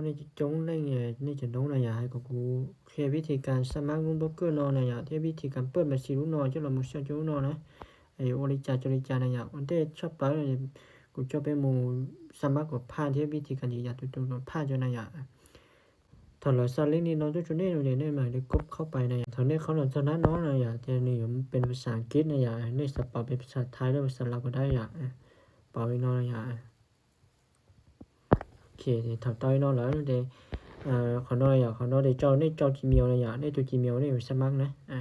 ໃນຈະຈົງ ໃນ ໃນຈະດົງນະຢາ ໃຫ້ກະກູເຄຍວິທີການສະໝັກລູກໂບຣກເກີເນາະນະຢາ ແລະ ວິທີການເປີດບັນຊີລູກເນາະ ເຈົ້າລະໝູ່ເຊື່ອງເຈົ້າເນາະນະ ໄອ້ໂອລິຈາ ໂຈລິຈານະຢາ ອັນເດຊອບໄປ ກູເຈົ້າເປັນໝູ່ສະໝັກກະຜ່ານ ແລະ ວິທີການຢືນຢັນຕົວຕົນກະຜ່ານເຈົ້ານະຢາ ຖ້າລະຊາລິງນີ້ເນາະ ໂຕໂຈເນໂນເດ ໃນໝາຍໄດ້ກົບເຂົ້າໄປນະຢາ ຖ້າໃນເຂົ້ານອນເທົ່ານັ້ນເນາະນະຢາ ແຕ່ນີ້ເປັນພາສາອັງກິດນະຢາ ໃນສະເປົາເປັນພາສາໄທ ຫຼື ພາສາລາວກະໄດ້ຢາ ເປົາອີກເນາະນະຢາ. ໂອເຄ ເທົ່າເຕົ້າເນາະ ແລ້ວເດ ເອີ ຂໍນ້ອຍ ຂໍນ້ອຍເດ ເຈົ້າ ໃນເຈົ້າຈີເມວນະຢາ ໃນໂຕຈີເມວນີ້ສະໝັກນະ ອາ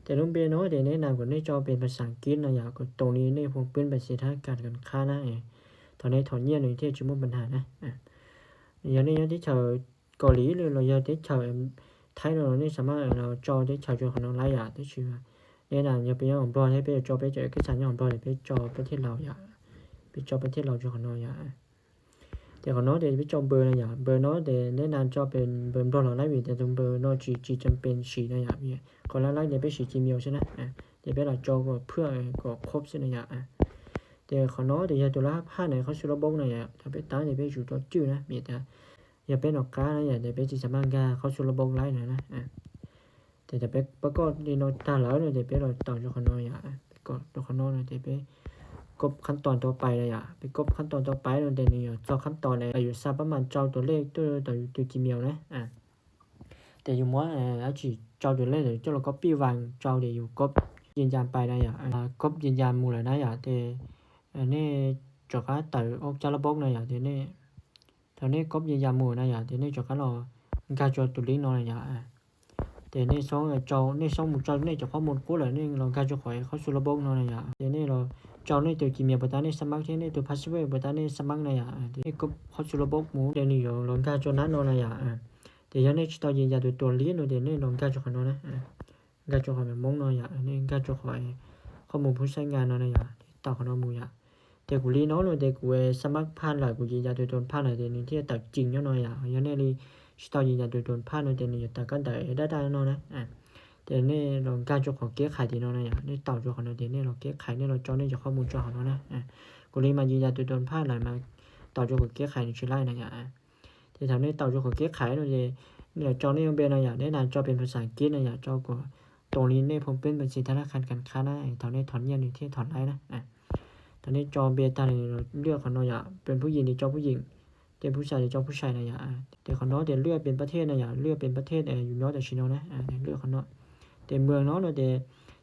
ແຕ່ລົງເບເນາະ ເດແນະນຳກະໃນເຈົ້າເປັນພາສາອັງກິດນະຢາ ກະຕົງນີ້ໃນໂຮມປືນບັນຊີທະນາຄານການຄ້ານະ ເອີ ຖອນໃນຖອນຍຽນນີ້ທີ່ຈະບໍ່ບັນຫານະ ອາ ຢ່າງນີ້ ຢ່າງທີ່ເຈົ້າເກົາຫຼີ ຫຼື ລາວຢາກເຕະເຂົ້າ ໄທເນາະ ນີ້ສາມາດເນາະ ເຈົ້າເຕະເຂົ້າຢູ່ຂອງເຮົາຫຼາຍຢ່າງ ແຕ່ຊື່ວ່າ ແນະນຳຢ່າໄປຍ້ອນອອກບອກໃຫ້ໄປເຈົ້າ ໄປເຈົ້າເອກະສານຍ້ອນອອກບອກ ໄປເຈົ້າປະເທດລາວຢ່າ ໄປເຈົ້າປະເທດລາວຢູ່ຂອງເຮົາຢ່າ ແຕ່ຂອງເຮົາເດ ໄປເຈົ້າເບີນະຫຍັງ ເບີເນາະ ແຕ່ແນະນຳເຈົ້າເປັນເບີບລັອກລະໄລເວ ແຕ່ຕົງເບີເນາະ ຈີ ຈີຈຳເປັນສີນະຫຍັງ ຂອງລາວໄລເດ ເປັນສີຈີມຽວຊັ້ນນະ ອາ ແຕ່ເວລາເຈົ້າກະເພື່ອກະຄົບຊັ້ນນະຫຍັງ ອາ ແຕ່ຂອງເຮົາເດ ຢາກຕົວລະພາດໃນເຂົ້າສູ່ລະບົບນະຫຍັງ ຖ້າໄປຕາມເດ ເປັນຢູ່ຕົວຈື່ນະ ມີແຕ່ ຢ່າໄປນອກການະ ຢ່າໄດ້ໄປຊິສາມາດກາເຂົ້າສູ່ລະບົບໄລນະນະ ອາ ແຕ່ຈະໄປປະກອບນີ້ເນາະ ຕາມລາວເນາະ ຈະໄປລອງເຕົາຢູ່ຂອງເຮົານະ ອາ ໄປກອບຕົວຂອງເຮົານະ ຈະໄປກົບຂັ້ນຕອນຕໍ່ໄປນະ ອາ ໄປກົບຂັ້ນຕອນຕໍ່ໄປເນາະ ແຕ່ນີ້ເຈົ້າຂັ້ນຕອນໃນອາຍຸສາປະມານເຈົ້າຕົວເລກ ຕົວ ຕົວ ຕົວຈີເມວນະ ອາ ແຕ່ຢູ່ໝວດ ອາ ອາ ເຈົ້າຕົວເລກ ເຈົ້າລະກອບປີ້ວາງ ເຈົ້າໄດ້ຢູ່ກົບຢືນຢັນໄປນະ ອາ ກົບຢືນຢັນໝູ່ແລ້ວນະ ອາ ແຕ່ອັນນີ້ເຈົ້າກະເຕົາອອກຈາກລະບົບນະ ອາ ແຕ່ນີ້ ຕອນນີ້ກົບຢືນຢັນໝູ່ນະຢາ ເດນີ້ເຈົ້າກະລໍກາຈົວໂຕລິງເນາະນະຢາ ເດນີ້ຊ່ອງເຈົ້າ ໃນຊ່ອງໝູ່ເຈົ້ານີ້ເຈົ້າຂໍ້ມູນກູແລ້ວນີ້ ລອງກາຈົວຂອງເຂົ້າສູ່ລະບົບເນາະນະຢາ ເດນີ້ລອງເຈົ້ານີ້ໂຕຈີເມວບໍ່ຕານີ້ສະໝັກ ເດນີ້ໂຕພາສເວີດບໍ່ຕານີ້ສະໝັກນະຢາ ເດນີ້ກົບເຂົ້າສູ່ລະບົບໝູ່ ເດນີ້ລອງກາຈົວນັ້ນເນາະນະຢາ ເດນີ້ຊິເຕົາຢືນຢັນໂຕຕົວລິງເນາະ ເດນີ້ລອງກາຈົວຂອງເນາະນະ ກາຈົວຂອງແມ່ມົງເນາະຢາ ອັນນີ້ກາຈົວຂອງຂໍ້ມູນຜູ້ໃຊ້ງານເນາະນະຢາ ເຕົາຂອງເນາະໝູ່ຢາ ແຕ່ກູລີເນາະ ແຕ່ກູສະໝັກຜ່ານລະ ກູຢືນຢັນຕົວຕົນຜ່ານລະ ແຕ່ນີ້ທີ່ເຕົາຈິງເນາະຢາ ເຮົາຍັງໄດ້ລີສະເຕົາຢືນຢັນຕົວຕົນຜ່ານເນາະ ແຕ່ນີ້ຕາກັນໄດ້ ໄດ້ເນາະນະ ອາ ແຕ່ນີ້ລອງກາຈົວຂອງແກ້ໄຂຕິເນາະນະຢາ ນີ້ເຕົາຈົວຂອງເນາະ ແຕ່ນີ້ລອງແກ້ໄຂ ນີ້ລອງເຈາະ ນີ້ຈະຂໍ້ມູນເຈົ້າເຮົາເນາະນະ ອາ ກູລີມາຢືນຢັນຕົວຕົນຜ່ານລະ ມາເຕົາຈົວຂອງແກ້ໄຂນີ້ຊິໄດ້ນະຢາ ແຕ່ເທົ່ານີ້ເຕົາຢູ່ຂອງແກ້ໄຂເນາະ ເຈົ້ານີ້ມັນເປັນນະຢາ ແນະນຳເຈົ້າເປັນພາສາອັງກິດນະຢາ ເຈົ້າກໍຕົງນີ້ໃນໂຮມປືນບັນຊີທະນາຄານການຄ້ານະ ເທົ່ານີ້ຖອນເງິນຢູ່ທີ່ຖອນໄລນະ ອາ ຕອນນີ້ເຈົ້າເບຕານີ້ເລືອກຂອງເນາະຢາ ເປັນຜູ້ຍິງນີ້ເຈົ້າຜູ້ຍິງ ເປັນຜູ້ຊາຍນີ້ເຈົ້າຜູ້ຊາຍນະຢາ ອາ ແຕ່ຂອງເນາະ ແຕ່ເລືອກເປັນປະເທດນະຢາ ເລືອກເປັນປະເທດ ອາ ຢູ່ນອກຈາກຊີໂນນະ ອາ ເລືອກຂອງເນາະ ແຕ່ເມືອງເນາະ ແຕ່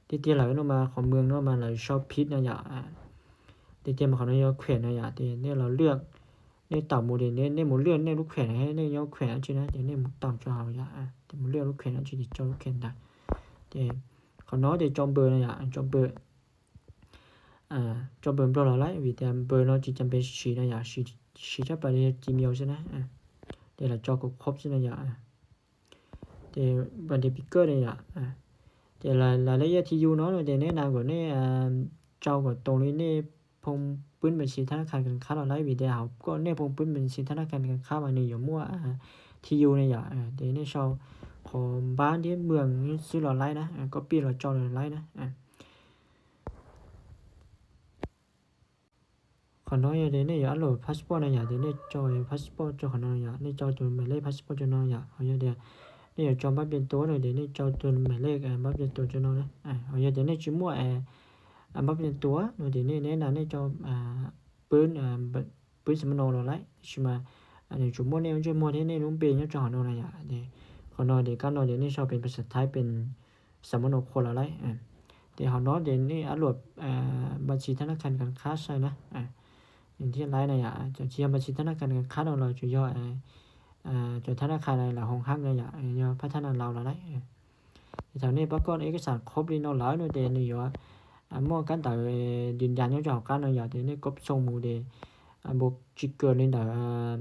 ແຕ່ ແຕ່ລາວເນາະ ມາຂອງເມືອງເນາະ ມາລາວຊອບຜິດນະຢາ ອາ ແຕ່ ແຕ່ມາຂອງເນາະ ແຂວງນະຢາ ແຕ່ແນະລາວເລືອກ ໃນເຕົາໝູ່ເດ ໃນ ໃນໝູ່ເລືອກໃນລູກແຂວນ ໃນ ໃນເຈົ້າແຂວງຈັ່ງຊີ້ນະ ໃນໝູ່ເຕົາເຈົ້າເຮົາຢາ ອາ ແຕ່ໝູ່ເລືອກລູກແຂວນ ອາ ຈະເຈົ້າລູກແຂວນດາ ແຕ່ຂອງເນາະ ແຕ່ຈອມເບີນະຢາ ອາ ຈອມເບີ ອາ ຈອມເບີບລັອກລະໄລ ວິແຕ່ເບີເນາະ ຈິຈຳເປັນສີນະຢາ ສີ ສີຈະໄປໃນຈີເມວຊັ້ນນະ ອາ ແຕ່ລະເຈົ້າກໍຄົບຊັ້ນນະຢາ ອາ ແຕ່ບັນດາປິກເກີນະຢາ ອາ ແຕ່ລາຍ ລາຍລະອຽດທີ່ຢູ່ເນາະ ແຕ່ແນະນຳກໍໃນ ອາ ເຈົ້າກໍຕົງນີ້ໃນໂຮມປືນບັນຊີທະນາຄານການຄ້າອອນລາຍ ວິແຕ່ເຮົາກໍໃນໂຮມປືນບັນຊີທະນາຄານການຄ້າ ອັນນີ້ຢູ່ໝວດ ອາ ທີ່ຢູ່ນະຢາ ອາ ແຕ່ໃນເຊົ່າຂອງບ້ານທີ່ເມືອງ ຊື້ລະໄລນະ ອາ ກໍປີ້ລະເຈົ້າລະໄລນະ ອາ ຂອງເຮົາເດ ນີ້ຢູ່ອັບໂຫຼດພາສປອດນະຢາ ເດນີ້ເຈົ້າພາສປອດເຈົ້າຂອງເຮົານະຢາ ນີ້ເຈົ້າຕົວໝາຍເລກພາສປອດເຈົ້ານະຢາ ເຮົາເດ ນີ້ເຈົ້າບັດປະຈຳຕົວເນາະ ເດນີ້ເຈົ້າຕົວໝາຍເລກ ອາ ບັດປະຈຳຕົວເຈົ້າເນາະ ອາ ເຮົາເດ ນີ້ຊິໝວດ ອາ ອາ ບັດປະຈຳຕົວເນາະ ເດນີ້ແນະນຳໃຫ້ເຈົ້າ ອາ ປືນ ອາ ປືນສຳມະໂນເນາະ ລະຊິມາ ອັນນີ້ຈຸໝວດນີ້ມັນຈຸໝວດເຮັດໃນໂຮມເພຈເຈົ້າຂອງເຮົານະຢາ ເດ ຂອງເຮົາເດ ການເນາະ ເດນີ້ເຈົ້າເປັນພາສາໄທ ເປັນ ສຳມະໂນຄົນລາວໄລ ອາ ແຕ່ເຮົາເນາະ ເດນີ້ອັບໂຫຼດ ອາ ບັນຊີທະນາຄານການຄ້າໃສ່ນະ ອາ ຢ່າງທີ່ໄລນະຢາ ຈະທຽມບັນຊີທະນາຄານການຄ້າຂອງລາວ ຈະຍໍ ອາ ຈາກທະນາຄານໃນລາວຫ້ອງຮັກນະຢາ ຍໍພັດທະນາລາວລາວໄລ ອາ ແຖວນີ້ປະກອບເອກະສານຄົບລີເນາະ ລາວເນາະ ເດນີ້ຢູ່ ອາ ໝໍ້ກັນຕາຍ ຢືນຢັນຍອດຈອກການນະຢາ ເດນີ້ກົບສົ່ງໝູ່ເດ ອາ ບົກຈິກເກີນນີ້ດາ ອາ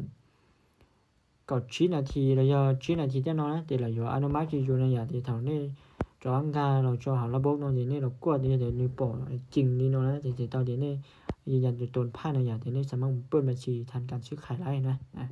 ເກົ້າສິບນາທີ ລະຍະສິບນາທີແຕ່ເນາະນະ ແຕ່ລະຢູ່ອະນຸມັດຢູ່ນະຢາ ແຕ່ເທົ່ານີ້ຈອງການເນາະ ຈອງຫາລະບົບເນາະ ແຕ່ນີ້ລາວກວດຢູ່ ແຕ່ນີ້ປໍຈິງນີ້ເນາະນະ ແຕ່ເທົ່ານີ້ຢືນຢັນຕົວຕົນຜ່ານນະຢາ ແຕ່ນີ້ສາມາດເປີດບັນຊີທາງການຊື້ຂາຍໄດ້ນະ ອາ